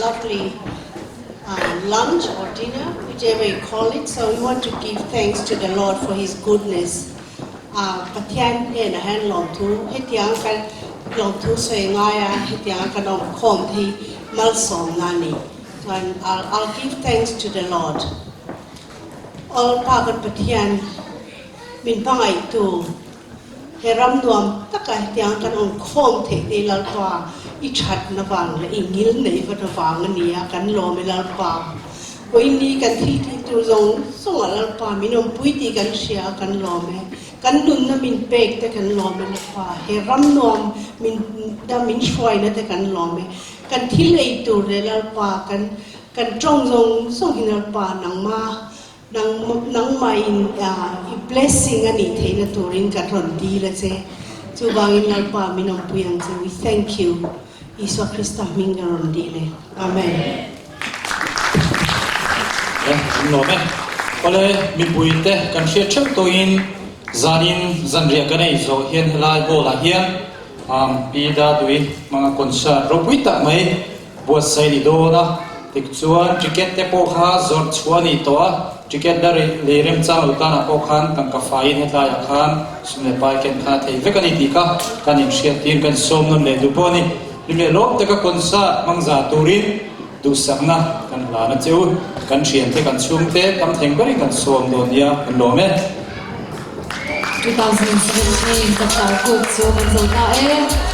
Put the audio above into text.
Lovely uh, lunch or dinner, whichever you call it. So we want to give thanks to the Lord for His goodness. Uh, Pathian hnenah hian lawmthu hetiang kan lawmthu sawi ngaia hetiang kan awm khawm hi malsawmna a ni. Chuan I'll, I'll give thanks to the Lord. All pa kan Pathian min hmangaihtu he ram nuam taka hetiang kan awm khawm theih te Lalpa i thatna vang leh i ngil neih vat avang a ni a, kan lawm e Lalpa. Vawiin ni kan thil tih tur zawng zawng ah Lalpa min awmpui tih kan hria a, kan lawm e. Kan nunna min pek te kan lawm e Lalpa, he ram nuam min da min hruaina te kan lawm e. Kan thil ei tur leh Lalpa kan kan tawng zawng zawng hi Lalpa nangma Nang nangmah in i blessing a nih theihna turin kan rawn dil a che. Chuvangin Lalpa min awmpui ang che. We thank you. Isua Krista hming kan rawn dil e. Amen. E, an lawm e. Awle, mipui te kan hriat theuh tawhin zanin zanriah kan ei zawh hian helai hall ah hian Pi Dadui hmanga concert ropui tak mai Buatsaih ni dawn a, tikchuan ticket te pawh kha zawrh chhuah a ni tawh a, ticket la lei remchang lo tanah pawh khan tangka faiin hetlaiah khan sum leh pai ken khan a thei vek a ni tih kha kan inhriattir kan sawm nawn leh duh pawh a ni. Hlim leh lawm taka concert hmang zah turin duhsakna kan hlan a che u, kan thiante kan chhungte tam thleng berin kan sawm dawn nia kan lawm e. 2017 ka tar kut chu kan zo ta e.